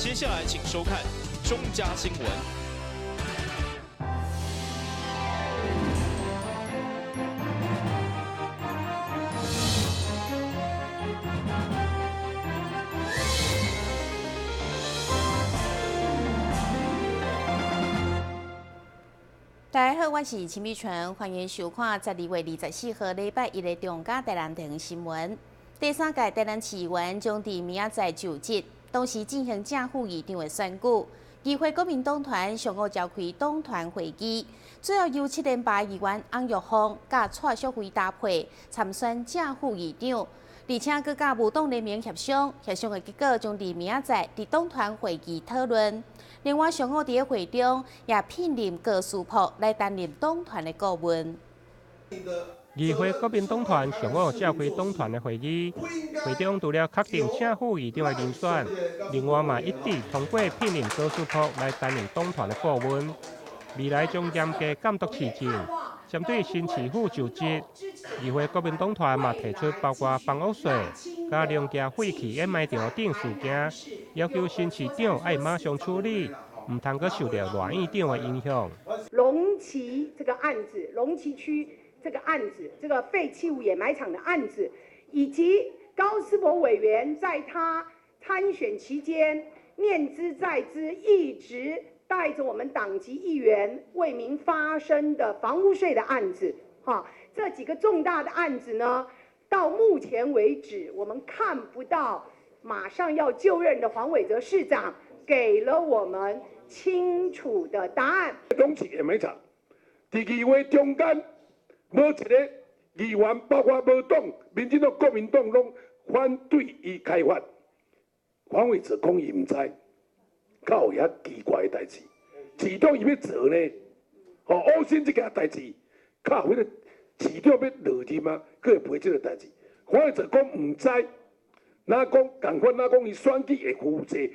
接下來請收看中嘉新聞。大家好，我是陳美純，歡迎收看12月24號禮拜一的中嘉台南地方新聞。第三屆台南市議員將佇明仔載就職，同時進行正副議長的選舉。議會國民黨團上午召開黨團會議，主要由七連霸議員翁玉鳳佮蔡淑慧搭配參選正副議長，而且閣佮無黨聯盟協商，協商的結果將佇明仔載佇黨團會議討論。另外，上午佇咧會中也聘任高思博來擔任黨團的顧問。議會國民黨團上午召開黨團的會議，會中除了確定正副議長的人選，另外嘛一致通過聘任高思博來擔任黨團的顧問。未來將嚴格監督市政，針對新市府就職，議會國民黨團嘛提出包括房屋稅、佮農業廢棄掩埋場等事件，要求新市長愛馬上處理，毋通閣受著賴院長的影響。龍崎這個案子，龍崎區這個案子，這個廢棄物掩埋場的案子，以及高思博委員在他參選期間念茲在茲，一直帶著我們黨籍議員為民發聲的房屋稅的案子，哈，這幾個重大的案子呢，到目前為止，我們看不到馬上要就任的黃偉哲市長給了我們清楚的答案。龍崎掩埋場，佇議會中間，無一個議員，包括無黨、民進黨、國民黨攏反對伊開發。黃偉哲講伊毋知，敢有遐奇怪的代誌？市長伊欲做呢？吼，烏心這件代誌，較有彼個市長欲落任啊，閣會批這個代誌。黃偉哲講毋知，若講仝款，若講伊選舉會負責，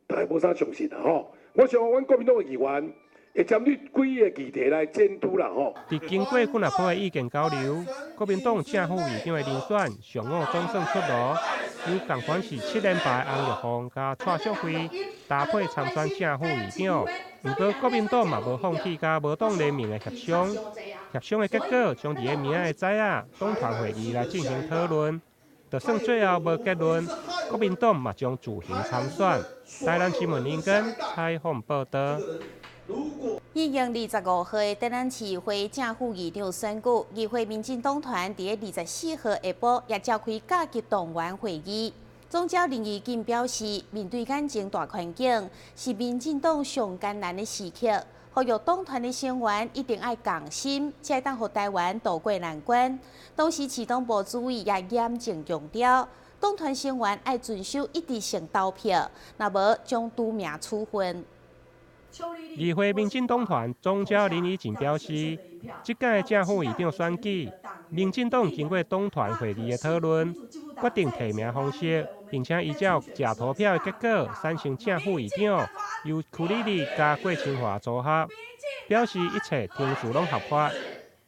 大家無啥相信啦吼。我想阮國民黨的議員會針對幾個議題來監督啦吼。佇經過幾若波的意見交流，國民黨正副議長的人選上午總算出爐，由仝款是七連敗翁玉鳳佮蔡淑慧搭配參選正副議長。毋過國民黨嘛無放棄佮無黨聯盟的協商，協商的結果將佇咧明仔的早仔黨團會議來進行討論。就算最後無結論，國民黨嘛將自行參選。台南新聞林根採訪報導。應應25號的台南市會正副議長選舉，議會民進黨團佇咧24號下晡也召開甲級動員會議。總召林宜錦表示，面對眼前大環境，是民進黨上艱難的時刻，呼籲黨團的成員一定愛仝心，才會當予台灣渡過難關。同時，市黨部主委也嚴正強調，黨團成員愛遵守一致性投票，若無將除名處分。議會民進黨團總召林宜錦表示，這屆正副議長選舉，民進黨經過黨團會議的討論，決定提名方式，並且依照假投票的結果產生正副議長，由邱麗麗佮郭清華組合，表示一切程序攏合法，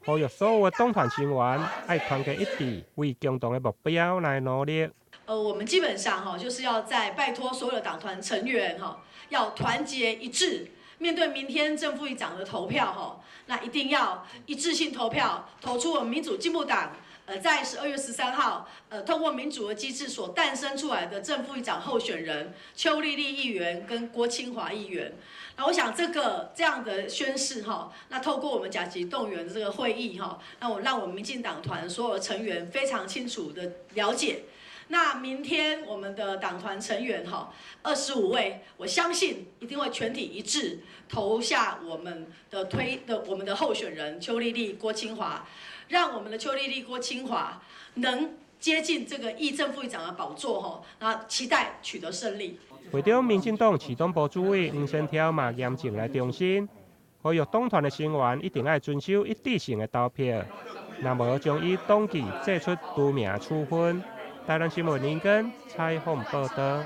呼籲所有的黨團成員愛團結一致，為共同的目標來努力。我們基本上哈，就是要再拜託所有的黨團成員哈，要團結一致。面對明天正副議長的投票，哈，那一定要一致性投票，投出我們民主進步黨，在12月13號，透過民主的機制所誕生出來的正副議長候選人邱麗麗議員跟郭清華議員。那我想這個這樣的宣誓，哈，那透過我們甲級動員的這個會議，哈，那我讓我們民進黨團所有的成員非常清楚的了解。那明天我們的黨團成員哈，25位，我相信一定會全體一致投下我們的推的我們的候選人邱麗麗、郭清華，讓我們的邱麗麗、郭清華能接近這個議正副議長的寶座哈，那期待取得勝利。會中，民進黨市黨部主委黃先挑嘛嚴正來重申，呼籲黨團的成員一定愛遵守一致性的投票，若無將依黨紀做出除名處分。台南新聞林根採訪報導。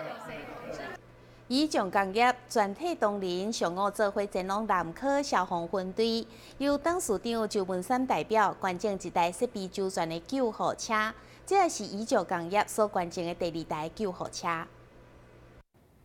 以上工業全體同仁上午做伙前往南科消防分隊，由董事長周文山代表捐贈一台設備周全的救護車，這也是以上工業所捐贈的第二台救護車。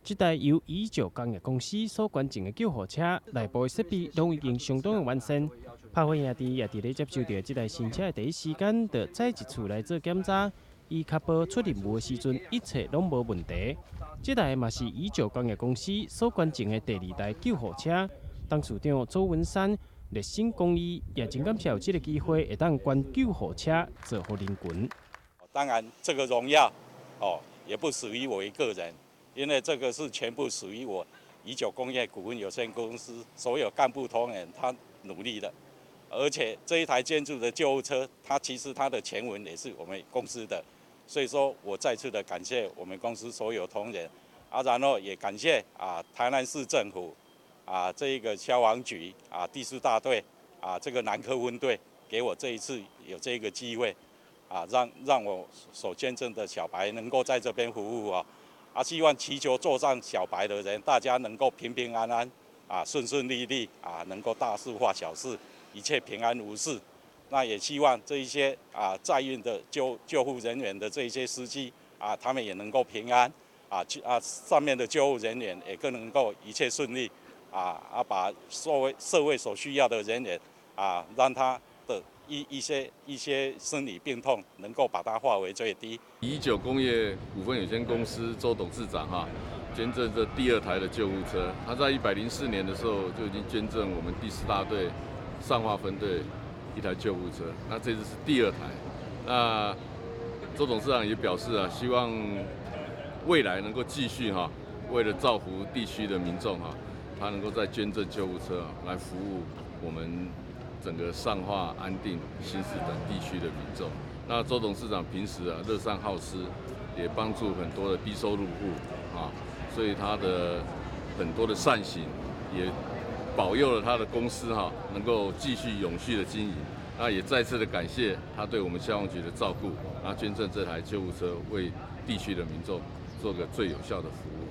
這台由乙九工業公司所捐贈的救護車，內部的設備攏已經相當的完善。拍火兄弟也佇咧接受著這台新車的第一時間，就再一次來做檢查，以確保出任務的時陣一切攏無問題。這台嘛是乙九工業公司所捐贈的第二台救護車。董事長周文山熱心公益，也真感謝有這個機會會當捐救護車造福人群。當然，這個榮耀哦，也不屬於我一個人。因為這個是全部屬於我乙九工業股份有限公司所有幹部同仁他努力的，而且這一台捐助的救護車，它其實它的全文也是我們公司的，所以說我再次的感謝我們公司所有同仁，啊，然後也感謝啊台南市政府啊這一個消防局啊第四大隊啊這個南科分隊給我這一次有這個機會啊，讓我所捐贈的小白能夠在這邊服務啊。啊，希望祈求坐上小白的人，大家能夠平平安安，啊，順順利利，啊，能夠大事化小事，一切平安無事。那也希望這一些啊載運的救護人員的這一些司機啊，他們也能夠平安，啊，上面的救護人員也更能夠一切順利，啊，把社會所需要的人員啊，讓他的一些生理病痛能夠把它化為最低。乙九工業股份有限公司周董事長哈捐贈這第二台的救護車，他在104年的時候就已經捐贈我們第四大隊善化分隊一台救護車，那這次是第二台。那周董事長也表示啊，希望未來能夠繼續哈，為了造福地區的民眾哈，他能夠再捐贈救護車來服務我們整個善化、安定、新市等地區的民眾。那周董事長平時啊樂善好施，也幫助很多的低收入戶啊，所以他的很多的善行，也保佑了他的公司哈能夠繼續永續的經營。那也再次的感謝他對我們消防局的照顧，啊捐贈這台救護車為地區的民眾做個最有效的服務。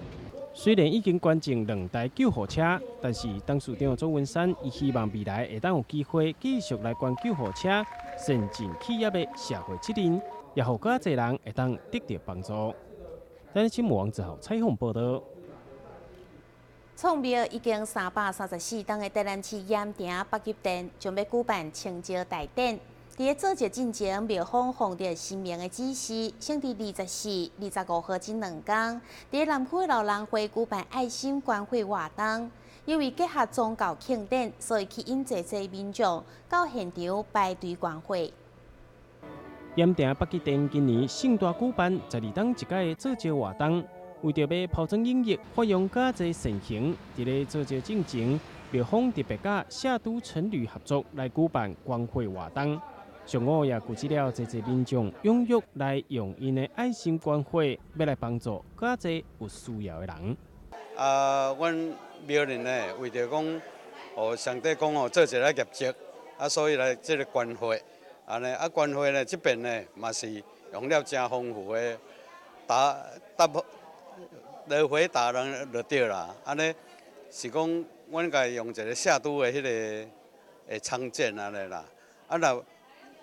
雖然已經捐贈兩台救護車，但是董事長周文山伊希望未來會當有機會繼續來捐救護車，善盡企業的社會責任，也予閣較濟人會當得著幫助。台視新聞王子豪採訪報導。創廟已經334冬的台南市鹽埕北极殿，將欲舉辦清醮大典。佇咧做醮進前，廟方奉著神明的指示，先佇24、25號這兩工，佇南區老人會舉辦愛心關懷活動。因為結合宗教慶典，所以吸引濟濟民眾到現場排隊觀火。鹽埕北極殿今年盛大舉辦12冬一屆的做醮活動，為著欲拋磚引玉，發揚較濟善行，佇咧做醮進前，廟方特別佮夏都成旅合作來舉辦關懷活動。上午也聚集了濟濟民眾踴躍來用𪜶的愛心關懷，欲來幫助較濟有需要的人。啊，阮廟裡呢，為著講，哦，上帝講哦，做一个業績，啊，所以來這个關懷，按呢，啊，關懷呢，這邊呢，嘛是用了誠豐富的答答來回答人就對啦。按呢是講，阮共用一个社都的彼个的參展按呢啦，啊若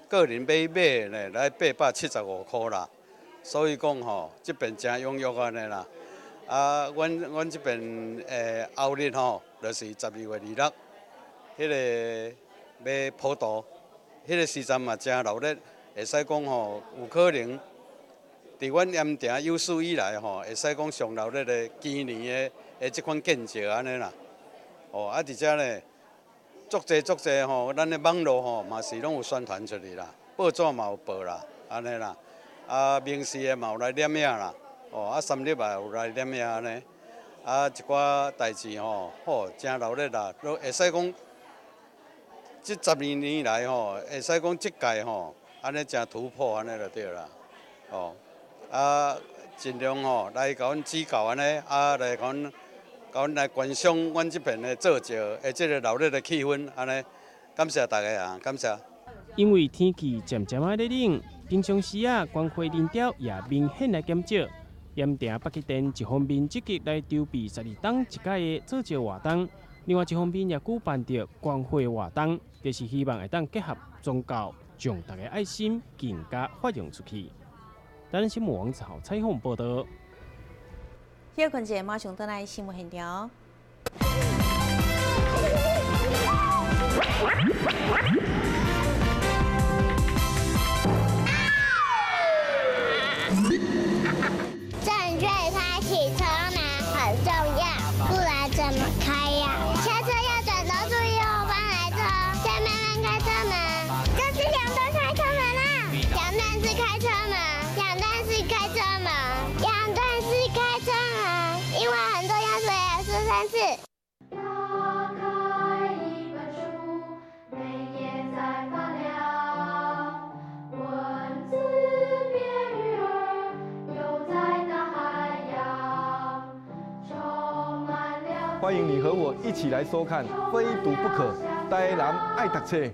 個人欲買呢，來875箍啦，所以講吼，這邊誠踴躍按呢啦。啊，阮這邊後日吼，就是12月26，彼个欲普渡，彼个時陣嘛誠熱鬧，會使講吼，有可能佇阮鹽埕有史以來吼，會使講上熱鬧的今年的這款建設按呢啦。哦，啊，佇遮呢，足濟足濟吼，咱的網路吼嘛是攏有宣傳出去啦，報紙嘛有報啦，按呢啦。啊，民視的嘛有來攝影啦，哦，啊，三立也有來攝影按呢。啊，一寡代誌吼，吼，誠熱鬧啦，攏會使講，這12年來吼，會使講這屆吼，按呢誠突破按呢就對啦，哦，啊，盡量吼來共阮指教按呢，啊，來共阮來觀賞阮這邊的做醮的這個熱鬧的氣氛，按呢，感謝大家啊，感謝。因為天氣漸漸仔咧冷，平常時啊，關懷人潮也明顯來減少。鹽埕北極殿一方面積極來籌備12冬一屆的做醮活動，另外一方面也舉辦著關懷活動，就是希望會當結合宗教，將大家愛心更加發揚出去。台視新聞王子豪採訪報導。歇睏一下，馬上轉來新聞現場。正確開啟車門很重要，不然怎麼開呀？下車要轉頭注意後方來車，再慢慢開車門。這是兩段開車門啦，兩段式開車門，兩段式開車門，兩段式開車門，因為很重要，所以要說三次。打開一本書，每頁在發亮，文字變魚兒，游在大海洋，充滿了。歡迎你和我一起來收看《非讀不可》，台南愛讀冊。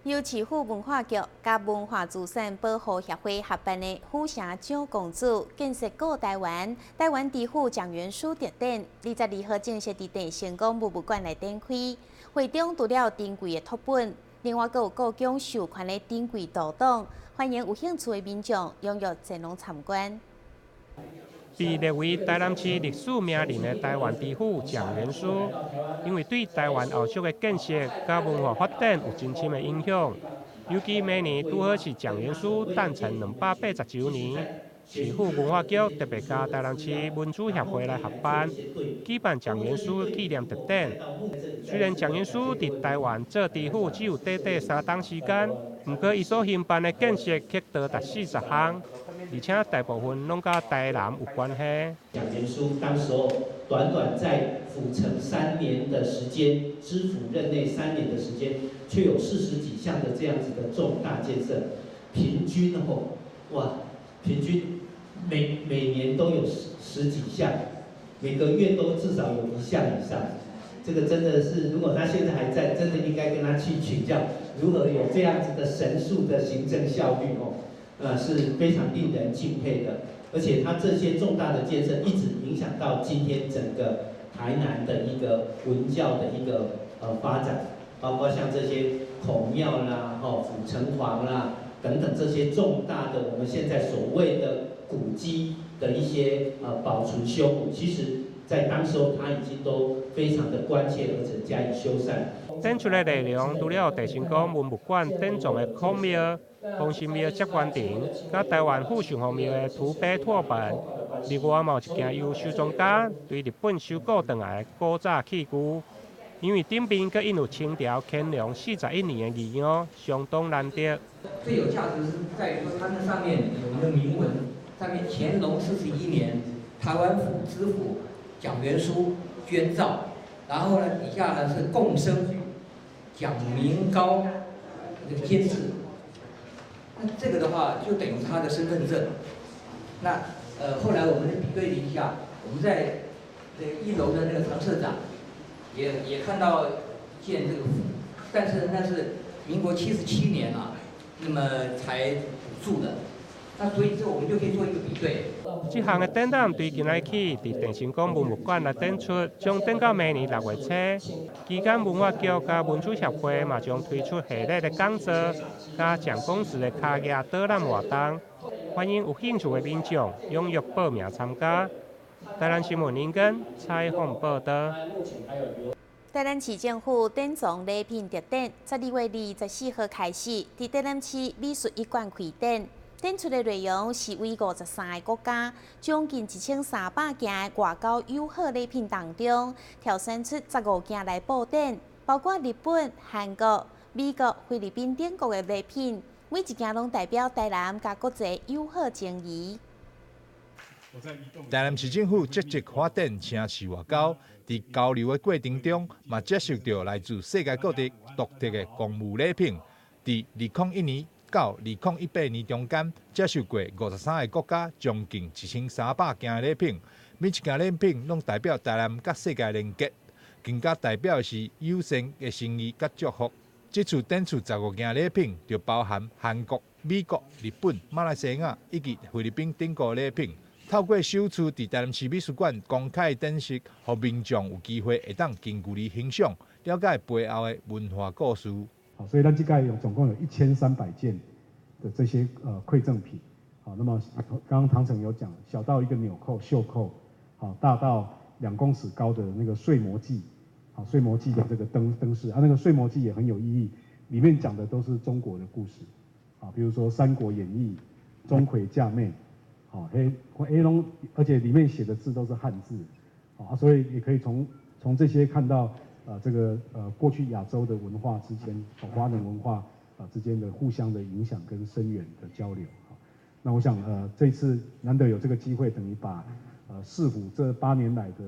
由市府文化局佮文化資產保護協會合辦的府城蔣公子建設顧台灣，台灣知府蔣元書特展，22號正式佇鄭成功博物館來展開。會中除了珍貴的拓本，另外閣有故宮授權的珍貴圖檔，歡迎有興趣的民眾踴躍前往參觀。被列為台南市歷史名人的台灣知府蔣元書，因為對台灣後續的建設佮文化發展有真深的影響。尤其明年拄好是蔣元書誕辰280週年，市府文化局特別佮台南市文資協會來合辦，舉辦蔣元書紀念特展。雖然蔣元書佇台灣做知府只有短短3冬時間，毋過伊所興辦的建設卻多達40項。而且大部分攏佮台南有關係。蔣元書當時候短短在府城3年的時間，知府任內3年的時間，卻有40幾項的這樣子的重大建設，平均吼，哇，平均每年都有十幾項，每個月都至少有1項以上。這個真的是，如果他現在還在，真的應該跟他去請教，如何有這樣子的神速的行政效率哦。是非常令人敬佩的，而且他這些重大的建設一直影響到今天整個台南的一個文教的一個發展，包括像這些孔廟啦、吼府城隍啦等等這些重大的我們現在所謂的古蹟的一些保存修補，其實在當時候他已經都非常的關切，而且加以修繕。展出的內容除了鄭成功文物館典藏的孔廟、豐神廟接官亭，佮台灣富順皇廟的圖碑拓本，另外嘛有一件由收藏家對日本收購轉來的古早器具，因為頂面閣印有清朝乾隆41年的字樣，相當難得。最有價值是在於說，它那上面有一個銘文，上面乾隆41年，台灣府知府蔣元書捐造，然後呢底下呢是貢生蔣明高這個監制。那這個的話，就等於他的身份證。那後來我們比對了一下，我們在這個1樓的那個常社長也看到一件這個符，但是那是民國77年啊，那麼才補鑄的。那所以這我們就可以做一個比對。這項的展覽對今仔起佇鄭成功文物館來展出，將展到明年6月初。期間文化局佮文資協會嘛將推出系列的講座，佮蔣公祠的卡額導覽活動，歡迎有興趣的民眾踴躍報名參加。台南新聞林根採訪報導。台南市政府典藏禮品特展，12月24號開始，佇台南市美術一館開展。展出的內容是為53個國家將近1300件外交友好禮品當中，挑選出15件來布展，包括日本、韓國、美國、菲律賓等國的禮品，每一件攏代表台南佮國際友好情誼。台南市政府積極發展城市外交，佇交流的過程中，嘛接受著來自世界各地獨特的公務禮品。佇2001年到2018年中間，接受過53個國家將近1300件禮品，每一件禮品攏代表台南佮世界連結，更加代表的是友善的心意佮祝福。這次展出15件禮品，就包含韓國、美國、日本、馬來西亞以及菲律賓等國禮品，透過首次佇台南市美術館公開展示，予民眾有機會會當近距離欣賞，了解背後的文化故事。好，所以咱這屆有總共有1300件的這些饋贈品。好，那麼剛剛唐丞有講，小到一個紐扣、袖扣，好，大到2公尺高的那個睡魔祭，好，睡魔祭的這個燈飾啊，那個睡魔祭也很有意義，裡面講的都是中國的故事，啊，比如說《三國演義》、鍾馗嫁妹，好，彼彼攏，而且裡面寫的字都是漢字，啊，所以也可以從這些看到，這個過去亞洲的文化之間，華人文化啊之間的互相的影響跟深遠的交流。那我想，這次難得有這個機會，等於把市府這8年來的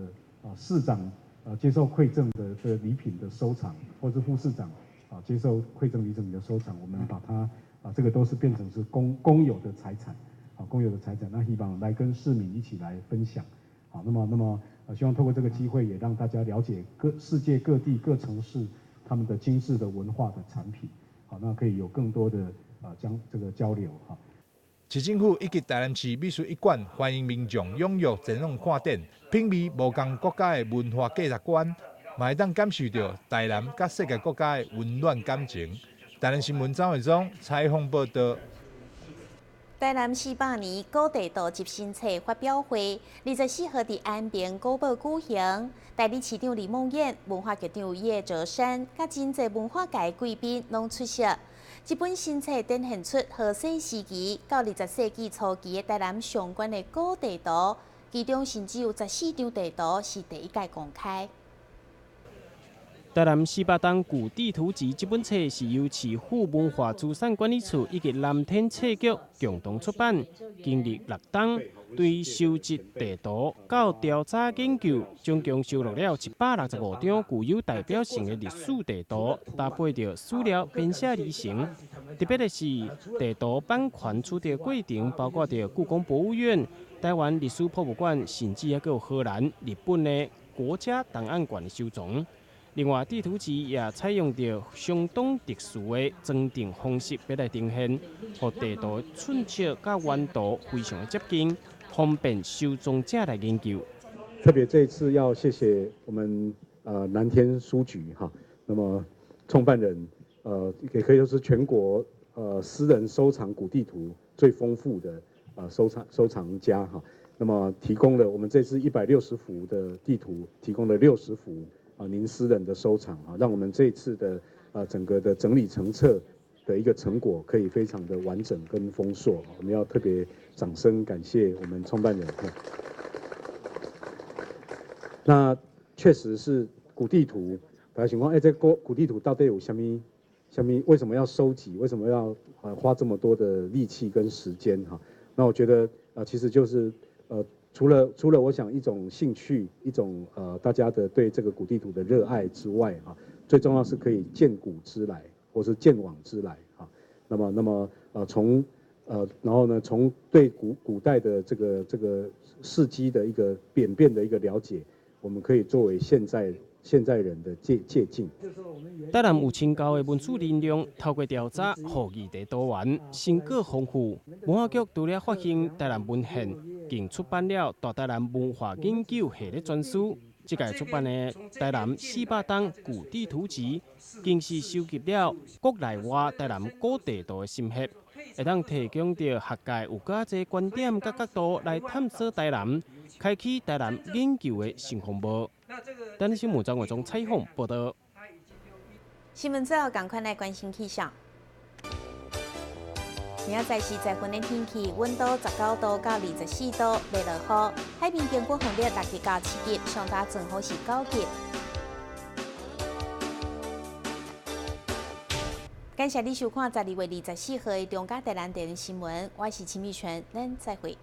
市長接受饋贈的禮品的收藏，或是副市長啊接受饋贈禮品的收藏，我們把它啊這個都是變成是公有的財產，啊公有的財產，那希望來跟市民一起來分享，好，那麼希望透過這個機會，也讓大家了解各世界各地各城市他們的精緻的文化的產品，好，那可以有更多的將這個交流哈。市政府以及台南市美術一館歡迎民眾踴躍前往看展，品味無仝國家的文化價值觀，嘛會當感受著台南佮世界國家的溫暖感情。台南新聞張偉忠採訪報導。台南400年古地圖集新冊發表會，24號佇安平古堡舉行。代理市長李孟諺、文化局長葉哲山，佮真濟文化界貴賓攏出席。這本新冊展現出荷西時期到20世紀初期的台南相關的古地圖，其中甚至有14張地圖是第一屆公開。台南四百冬古地圖集這本冊是由市府文化資產管理處以及南天冊局共同出版，經歷6冬對收集地圖到調查研究，總共收錄了165張具有代表性的歷史地圖，搭配著史料編寫而成。特別的是，地圖版權取得過程包括著故宮博物院、台灣歷史博物館，甚至猶閣有荷蘭、日本的國家檔案館的收藏。另外，地圖集也採用著相當特殊的裝訂方式，欲來呈現，予地圖寸尺佮原圖非常的接近，方便收藏者來研究。特別這一次要謝謝我們南天書局哈，那麼創辦人也可以說是全國私人收藏古地圖最豐富的收藏家哈，那麼提供了我們這次160幅的地圖，提供了60幅。啊，您私人的收藏啊，讓我們這次的整個的整理成冊的一個成果可以非常的完整跟豐碩。我們要特別掌聲感謝我們創辦人。那確實是古地圖，大家想講，這古地圖到底有啥物？啥物？為什麼要收集？為什麼要花這麼多的力氣跟時間？哈，那我覺得其實就是除了我想一種興趣，一種大家的對這個古地圖的熱愛之外，哈，最重要是可以鑑古知來，或是鑑往知來，哈。那麼從然後呢，從對古代的這個事跡的一個演變的一個了解，我們可以作為現在人的借鏡。台南有深厚的文史力量，透過調查，予議題多元，成果豐富。文化局除了發行台南文獻，更出版了大台南文化研究系列專書。這屆出版的《台南四百冬古地圖集》，更是收集了國內外台南古地圖的心血，會當提供著學界有較濟觀點佮角度來探索台南，開啟台南研究的新風貌。台南新聞張偉忠採訪報導。新聞最後，仝款來關心氣象。明仔載是十分的天氣，溫度19度到24度，袂落雨。海面平均風力6級到7級，上大陣風是9級。感謝你收看12月24號的中嘉台南電視新聞，我是秦美泉，咱再會。